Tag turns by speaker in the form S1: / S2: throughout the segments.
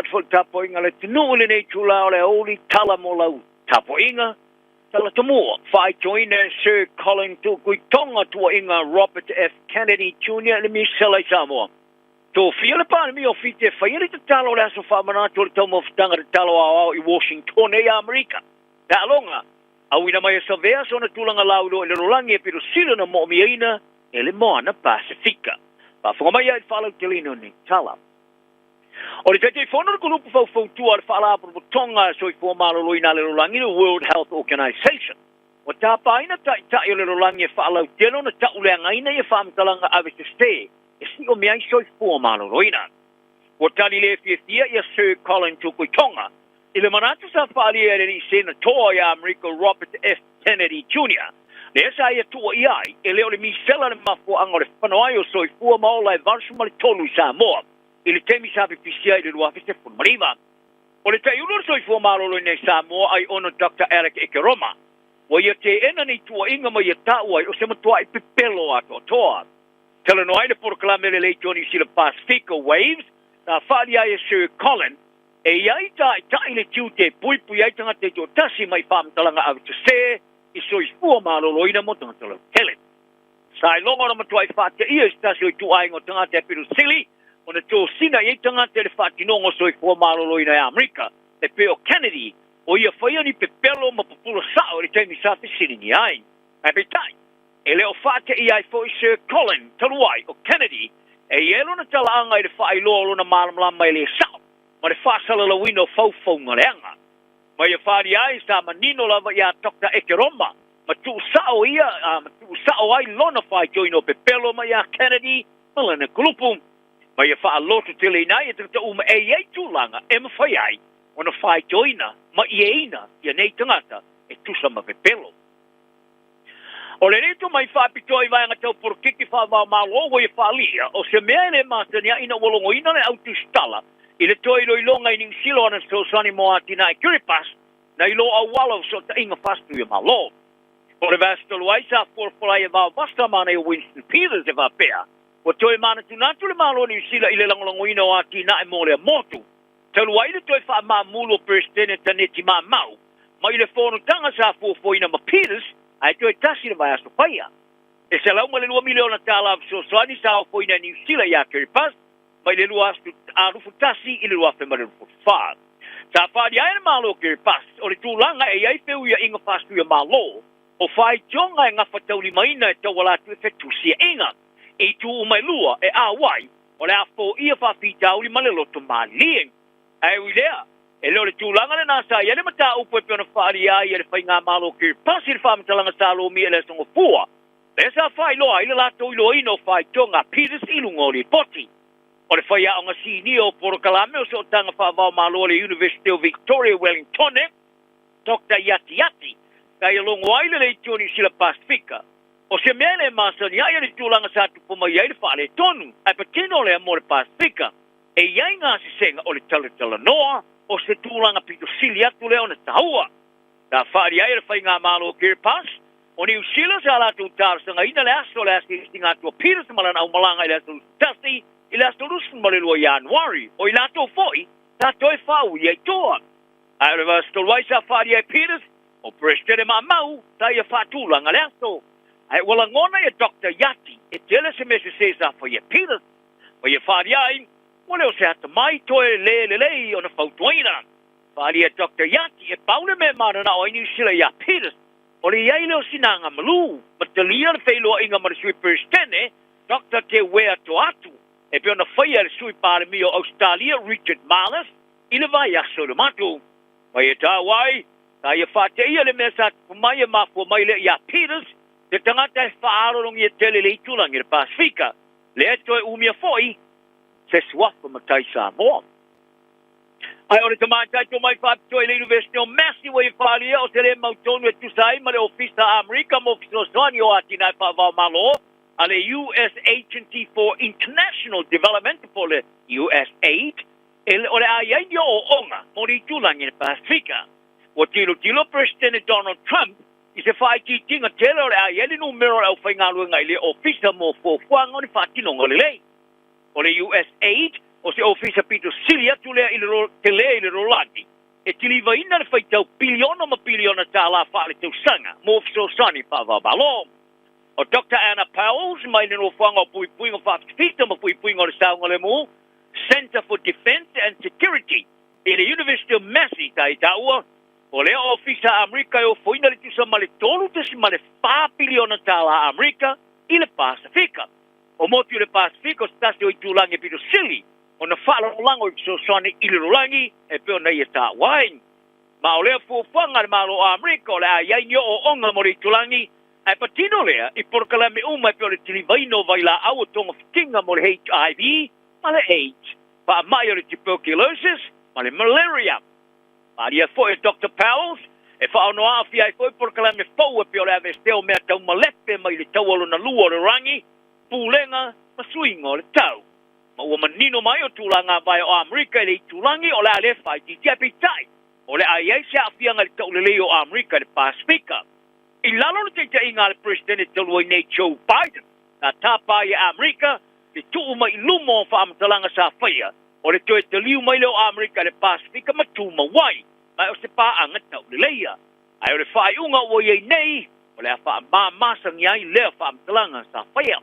S1: atu foi i le tapuaiga a le atunuu i lenei itula o le aoauli, tala mo lau tapuaiga, tala tomua, faaitoina e Sir Colin Tu'ukuitoga tuuaiga Robert F. Kennedy Junior i le misela i Samoa. Tofia le Palemia o Fiti e faia le tatalo o le aso faamanatu o le taumafataga tatalo aoao i Washingtone i Amerika. Taaloga, auina mai e Savea sona tulaga lauiloa i le lalolagi e pito sili ona moomiaina e le Moana Pasefika. Faafofoga mai ai i le faalauteleina o nei tala. O le Taitaifono o le Kulupu Faufautua a le Faalapotopotoga a Soifua Maloloina a le Lalolagi, le World Health Organization, ua tapaina taitai o le lalolagi e faalautele ona tauleagaina ia faamatalaga avesese e siomia ai soifua maloloina. Ua tali le fiafia ia Sir Colin Tukuitonga i le manatu sa faaalia e le alii Senatoa ia Amerika Robert F. Kennedy Jr. lea sa ia tuuaia ai e le o le misela le mafuaaga o le fano ai o soifua ma ola e 83 i Samoa i le taimi sa pipisi ai i le 2019. O le taiulu o le soifua maloloina i Samoa ai ona Doctor Alec Ekeroma ua ia teena nei tuuaiga ma ia taua ai o se matuai pepelo atoatoa. Talanoa ai le polokalame lelei Johnny Sila Pasifika Waves sa faaalia ai e Sir Colin e i ai taitai le tiute e puipui ai tagata i toatasi mai faamatalaga avesese i soifua maloloina mo tagata lautele. Sa iloga ona matuai faateia i se tasi o ituaiga o tagata e pito sili ona tosina i ai tagata i le faatinoga o soifua maloloina i Amerika e pei o Kennedy o ia faia ni pepelo ma pupula sao i le taimi sa fesiligia ai. Ae peitai, E le o faateia ai foi Sir Colin talu ai o Kennedy e i ai lona talaaga i le faailoa o lona malamalama e le sao ma le faasalalauina o faufauga leaga. Ma ia faaalia ai sa manino lava iā Doctor Ekeroma ma tuusao ia ma tuusao ai lona faitioina o pepelo mai iā Kennedy ma lana kulupu. Ma ia faalototeleina ai e tagata uma e i ai tulaga e mafai ai ona faitioina ma ieina ia nei tagata e tusa ma pepelo. O le lito mai faapitoa i vaega tau polokiki faava-o-Malo ua ia faaalia, o se mea e le masani ai ina ua logoina le au tusitala i le toe iloiloga i Niu Sila o ana fesoasoani mo atinae Kiribati na i lo auala o fesootaiga faasituia-Malo. O le vaiaso talu ai sa folafola ai e vaovasa manaia Winston Peters e faapea, ua toe manatunatu le Malo o Niu Sila i le lagolagoina o atinae mo lea motu talu ai le toe faamaamulu o Peresetene Taneti Maamau mai le fonotaga sa fuafuaina ma Peters ae toe tasi le vaiaso faia. E $102 miliona tala fesoasoani sa ofoina e Niu Sila iā Kiribati mai le 2021 i le 2024. Sa faaalia ai e le Malo o Kiribati o le tulaga e i ai feuiaiga faasuia-malo o faitioga e gafataulimaina e tauala atu i fetusiaiga i itu uma e lua e auai o le a foia faafitauli ma le loto malie. Ae ui lea, e le o le tulaga lena sa i ai le mataupu e pei ona faaalia ai e le Faigamalo Kiripasi i le faamatalaga sa lomia i le Aso Gafua, lea sa faailoa ai le latou iloaina o faitioga a Peters i luga o lipoti. O le faiaoga sinia o polokalame o sootaga faavaomalo a le Iunivesite o Victoria i Wellingtone, Doctor Iati Iati, sa ia logo ai le Leitio Niu Sila Pasefika. O se mea e le masani ai o le tulaga sa tupu mai ai le faaletonu, ae patino lea mo le Pasefika. E i ai ngā sesega o le talatalanoa o se tulaga pito sili atu lea ona taua. Sa whaari ai e le Faigamalo o Kiribati, o Niu Sila sa latou talosagaina le aso o le asiasiga atu a Peters ma lana aumalaga i le aso 21 i le aso 22 Ianuari, o i latou foi sa toe faaui ai toa. Ae o le vaiaso ai sa whaari ai Peters, o Peresetene Maamau sa ia faatulaga le aso. Ae ua lagona ia Doctor Iati e tele se mea sese sa faia e Peters. Ma ia faaalia ai, ua le o se atamai toe le lelei ona fautuaina. Faaalia e Doctor Iati e pau le mea e mananao ai Niu Sila iā Peters, o le i ai lea o sina agamalu, ma talia le feiloaiga ma le Sui Peresetene, Doctor Te Uea Toatu, e pei ona faia e le Sui Palemia o Ausetalia Richard Marles i le vaiaso i le matou. Ma ia taua ai, sa ia faateia le mea sa tupu mai e mafua mai lea iā Peters, se tagata e faalologia tele i le itulagi o le Pasefika. Lea e toe umia foi se suafa matai Samoa. Ae o le tamaitai tomai faapitoa i le Iunivesite o Massey ua ia faaalia o se le mautonu e tusa ai ma le Ofisa a Amerika mo Fesoasoani o Atinae Faavaomalo a le US Agency for International Development po o le USAID, e o le a i ai ni ooooga mo le itulagi o le Pasefika. Ua tilotilo Peresetene Donald Trump I se faaitiitiga tele o le a i ai le numera o le aufaigaluega i le Ofisa mo Fuafuaga o ni Faatinoga Lelei. O le USAID O se ofisa pito sili atu lea i le telē i le lalolagi e kilivaina le faitau piliona ma piliona tālā faaletausaga mo fesoasoani faava-o-Malo. O Doctor Anna Powles mai le Nofoaga o Puipuiga Faafitafita ma Puipuiga o le Saogalemu, Centre for Defence and Security, i le University of Massey sa i taua, o lea ofisa a Amerika e ofoina le tusa ma le $3.4 piliona tālā Amerika i le Pasefika. O motu i le Pasefika o se tasi o itulagi e pito sili ona faalagolago i fesoasoani i le lalolagi e pei ona ia taua ai. Ma o lea fuafuaga a le Malo o Amerika o le a i ai ni ooooga mo le itulagi, ae patino lea i polokalame uma e pei o le tilivaina o vailaau o togafitiga mo le HIV ma le AIDS, faamai o le tuberculosis ma le malaria. Malie foi e Doctor Powles, e faaono aafia ai foi polokalame fou e pei o le aveesea o mea tau malepe mai le Taua Lona Lua o le Lalolagi, Pulega ma Suiga o le Tau. Ma ua manino mai o tulaga avae o Amerika i le itulagi o le a le faaitiitia, peitai, o le a i ai se aafiaga i le taulelei o Amerika i le Pasefika. I lalo o le taitaiga a le Peresetene talu ai nei Joe Biden, sa tapa ai e Amerika te tuu mai i luma o faamatalaga sa faia o le toe taliu mai lea o Amerika i le Pasefika ma tumau ai, ma o se paaga tauleleia. Ae o le faaiuga ua i ai nei, o le a faamamasagia ai lea faamatalaga sa faia.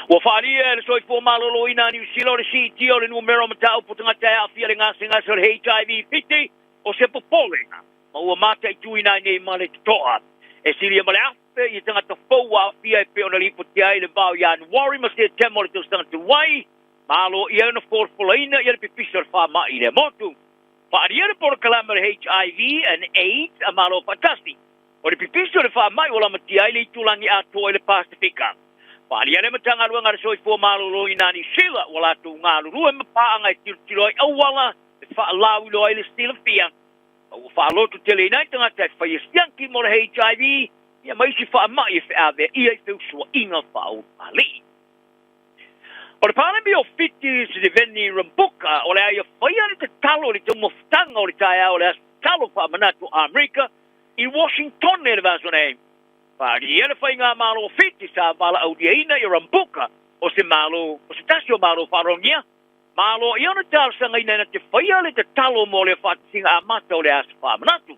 S1: Ua faaalia e le Soifua Maloloina a Niu Sila o le siitia o le numera o mataupu tagata e aafia le gasegase o le HIV 7 o se popolega ma ua mataituina ai nei ma le totoa. E silia ma le 1000 i tagata fou ua aafia e pei ona lipotia ai le vao o Ianuari ma Setema o le tausaga talu ai, ma aloaia ai ona folafolaina ia le pipisi o le faamai i lea motu. Faaalia le polokalame o le HIV and AIDS a Malo Faatasi o le pipisi o le faamai ua lamatia ai le itulagi atoa i le Pasefika. Faaalia le Matagaluega a le Soifua Maloloina a Niu Sila ua latou galulue ma paaga e tilotilo ai auala e faalauiloa ai le silafia ma ua faalototeleina ai tagata e faia siaki mo le HIV ia ma isi faamai e feaveaia i feusuaiga faaulualii. O le Palemia o Fiti Sitiveni Rabuka o le a ia faia le tatalo i le taumafataga o le taeao o le Aso Tatalo Faamanatu o Amerika i Washingtone le vaiaso nei. Faaalia le faigamalo o Fiti sa valaauliaina i Rabuka o se malo o se tasi o malo faalogia ma aloaia ona talosagaina ina te faia le tatalo mo lea faatasiga amata o le Aso Faamanatu.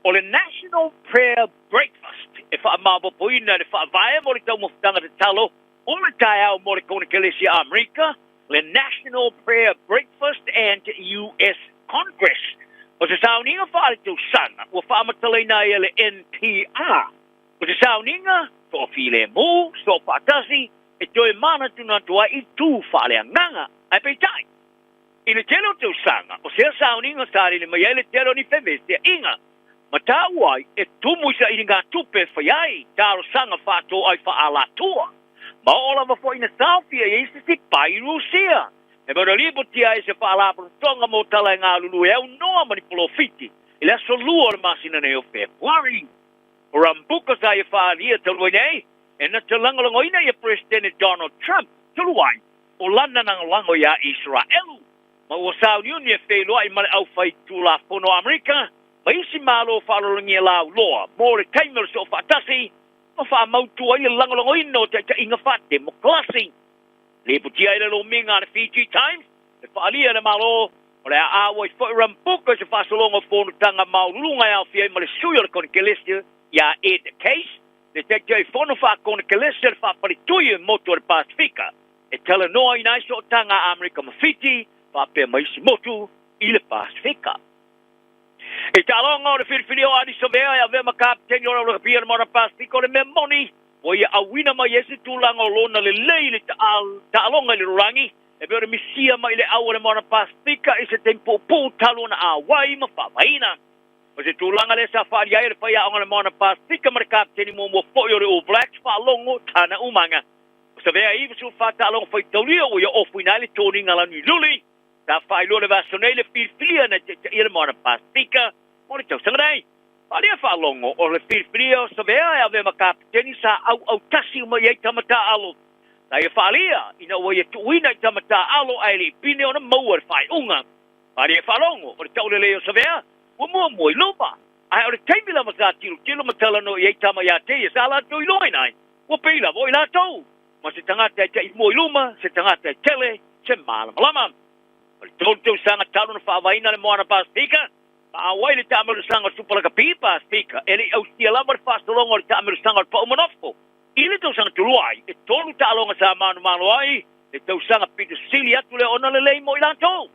S1: O le National Prayer Breakfast e faamaopoopoina le faavae mo le taumafataga tatalo o le taeao mo le Konekelesi a Amerika, le National Prayer Breakfast and US Congress. O se sauniga faaletausaga ua faamatalaina ai e le NPR. O se sauniga toafilemu, soofaatasi, e toe manatunatu ai i tu faaleagaga. Ae peitai, i le tele o tausaga, o sea sauniga sa lele mai ai le tele o ni feveseaiga ma taua ai e tumu i sailigatupe e fai ai talosaga faatoai faaalatua. Ma oo lava foi ina taofia i ai se sipa i Rusia. E pei ona lipotia ai se faalapotopotoga mo tala e galulue aunoa ma ni polofiti i le aso 2 o le masina nei o Fepuari. O Rabuka sa ia faaalia talu ai nei e na te lagolagoina ia Peresetene Donald Trump talu ai o lana lagolago iā Iseraelu ma ua sauniuni e feiloai ma le aufaitulafono o Amerika ma isi malo faalologia lauloa mo le taimi o le soofaatasi ma faamautu ai le lagolagoina o taitaiga faatemokarasi. Lipotia ai le lomiga a le Fiji Times e faaalia e le Malo o le a auai foi Rabuka i se faasologa o fonotaga maualuluga e aofia ai ma le sui o le Konekelesi iā Ed Case, le Taitaifono Faakonekelesi o le Faafaletui o Motu o le Pasefika e talanoaina ai sootaga a Amerika ma Fiti faapea ma isi motu i le Pasefika. I taaloga o le filifilia o Adi Savea e avea ma kapeteni o le Aulakapia o le Moana Pasefika o le mea moni ua ia auina mai ai se tulaga o lona lelei i le taaloga i le lalolagi e pei o le misia mai le au o le Moana Pasefika i se taimi puupuu talu ona auai ma faavaeina. O se tulaga lea sa faaalia ai e le faiaoga o le Moana Pasefika ma le kapeteni muamua foi o le All Blacks faalogo Tana Umaga. O Savea 94 taaloga faitaulia ua ia ofuina ai le toniga lanu i luli. Sa faailoa le vaiaso nei le filifilia na taitaia le Moana Pasefika mo le tausaga nei. Faaalia faalogo o le filifilia o Savea e avea ma kapeteni sa auautasi uma i ai tama taaalo. Sa ia faaalia ina ua ia tuuina i tama taaalo ae le i pine ona maua le faaiuga. Faaalia faalogo o le taulelei o Savea ua muamua i luma. Ae o le taimi lava sa tilotilo ma talanoa i ai tama ia te ia sa latou iloaina ai, ua pei lava o i latou. Ma se tagata e taimua i luma, se tagata e tele se malamalama. O le 3 tausaga talu ona faavaeina le Moana Pasefika, ma auai le taamilosaga o le Supalakapi Pasefika, e le i ausia lava le faasologa o le taamilosaga o le pau manofo. I le tausaga talu ai, e 3 taaloga sa manumalo ai, le tausaga pito sili atu lea ona lelei mo i latou.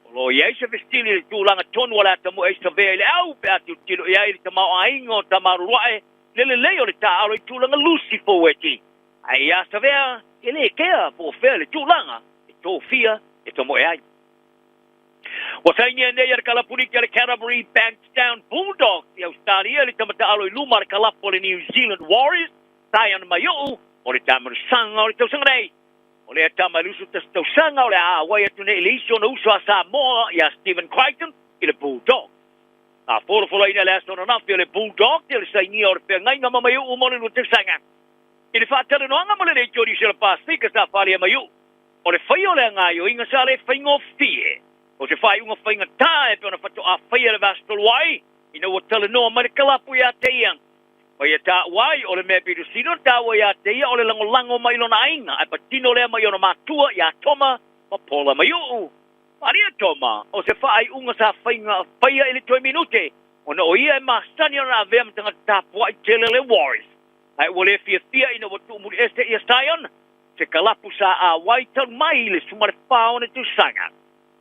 S1: O lo o i ai se fesili i le tulaga tonu o le a tamoe ai Savea i le au pe a tilotilo i ai i le tamaoaiga o Tamaluluae, le lelei o le taaalo i tulaga lusi foueti. Ae ia Savea, e le kea po o fea le tulaga e tofia e tamoe ai. Ua sainia nei e le kalapuliki a le Canterbury Bankstown Bulldogs i Ausetalia le tama taalo i luma a le kalapu a le New Zealand Warriors, Zion Maiu'u, mo le taamilosaga o le tausaga nei. O lea tama e 21 tausaga o le a auai atu nei i le isi ona uso a Samoa ia Stephen Crichton i le Bulldogs. Na folafolaina i le aso ananafi o le Bulldogs i le sainia o le feagaiga ma Maiu'u mo le 2 tausaga. I le faatalanoaga ma le Leitio Nisela Pasefika sa falia Maiu'u, o le faia o le gaoioiga sa le faigofie. O se faaiuga faigata e pei ona faatoa faia le vaiaso talu ai ina ua talanoa mai le kalapu ia te ia. Ma ia taua ai, o le mea pito sili ona taua ia te ia o le lagolago mai lona aiga ae patino lea mai ona matua ia Toma ma Paula Maiu'u. Faaalia Toma, o se faaiuga sa faiga faia i le toe minute ona o ia e masani ona avea ma tagata tapuai tele le Warriors. Ae ua le fiafia ina ua tuumuliese ia Sion, se kalapu sa auai talu mai i le 14 tausaga.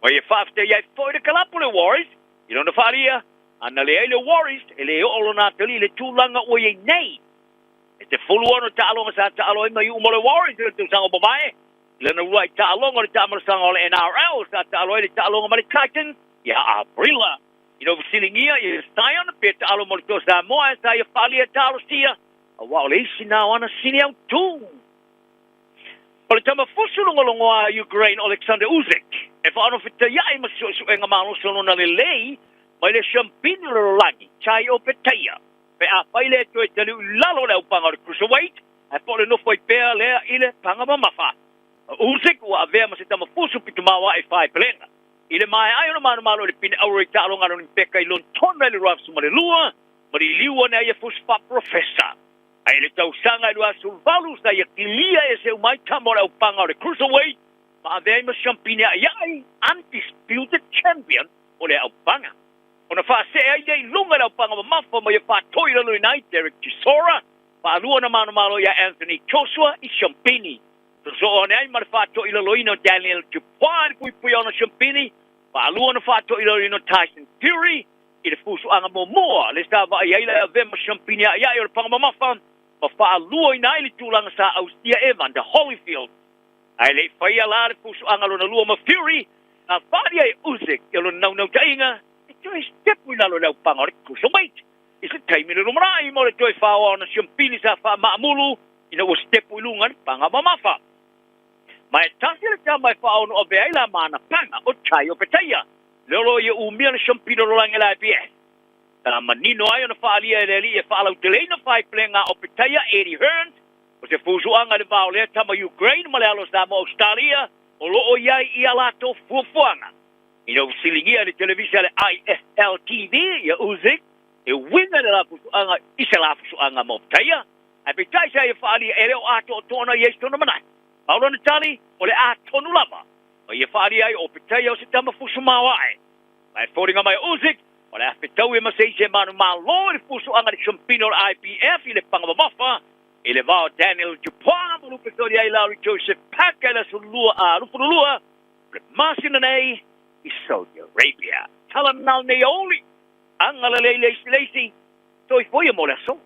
S1: Ma ia faafetai ai foi le kalapu le Warriors i lona faaalia, ana leai le Warriors e le oo lona atalii i le tulaga ua i ai nei. E 16 taaloga sa taalo ai Maiu'u mo le Warriors i le tausaga ua mavae, i lana uluai taaloga o le taamalasaga o le NRL sa taalo ai le taaloga ma le Titans ia Aperila. Ina ua fesiligia ia Sion pe taalo mo le Toa Samoa ae sa ia faaalia e talosia, aua o le isi na o ana sini autū. O le tama fusu logologoa a Ukraine Oleksandr Usyk e faaonofetaia'i ma se suesuega malosi o lona lelei mai le siampini o le lalolagi Tai Opetaia pe afai lea e toe taliu i lalo o le aupaga o le cruiserweight ae po o le nofo ai pea lea i le paga mamafa. O Usyk ua avea ma se tama fusu pitomaoae i faepelega i le maea ai ona manumalo i le pine auro i taaloga a le Olimpeka i Lonetona i le 2022 ma liliu ane ai ia fusu faaporofesa. Ae i le tausaga e 28 sa ia kilia ese uma ai tama o le aupaga o le cruiserweight ma avea ai ma siampine aiai, undisputed champion, o le aupaga. Ona faasee ai lea i luga i le aupaga mamafa ma ia faatoi laloina ai Derek Chisora, faalua ona manumalo ia Anthony Joshua i siampini. Sosoo ane ai ma le faatoi laloina o Daniel Dubois i le puipuia ona siampini, faalua ona faatoi laloina o Tyson Fury i le fusuaga muamua le sa vaai ai le avea ma siampini aiai o le paga mamafa ma faaluaina ai le tulaga sa ausia e Evander Holyfield. Ae le i faia la le fusuaga lona lua ma Fury, na faaalia e Usyk i lona naunautaiga e toe sitepu i lalo i le aupaga o le cruiserweight i se taimi le lumanai mo le toe faoa ona siampini sa faamaamulu ina ua sitepu i luga i le paga mamafa. Ma e tasi le tama e faaono avea ai la maana paga o Tai Opetaia, le o lo o ia umia le siampini o lalolagi a le IBF. Sa manino ai ona faaalia e le alii e faalauteleina faepelega a Opetaia, Eddie Hearns, o se fusuaga i le va o lea tama Ukraine ma le alo Samoa Ausetalia o lo o i ai i a latou fuafuaga. Ina ua fesiligia e le televisa a le IFL TV ia Usyk e uiga i le lafusuaga i se lafusuaga ma Opetaia, ae peitai sa ia faaalia e le o atoatoa ona i ai sona manatu. Pau lona tali, o le a tonu lava ma ia faaalia ai o Opetaia o se tama fusu maoae. Ma e foliga mai o Usyk, o le a fetaui ma se isi e manumalo i le fusuaga i le siampini o le IBF i le paga mamafa i le va o Daniel Dubois ma lupe soli ai Lowry Joseph Parker i le aso 22 o le masina nei i Saudi Arabia. Tala na nei aoauli, agalelei le isi le isi, soifua ia mo le aso.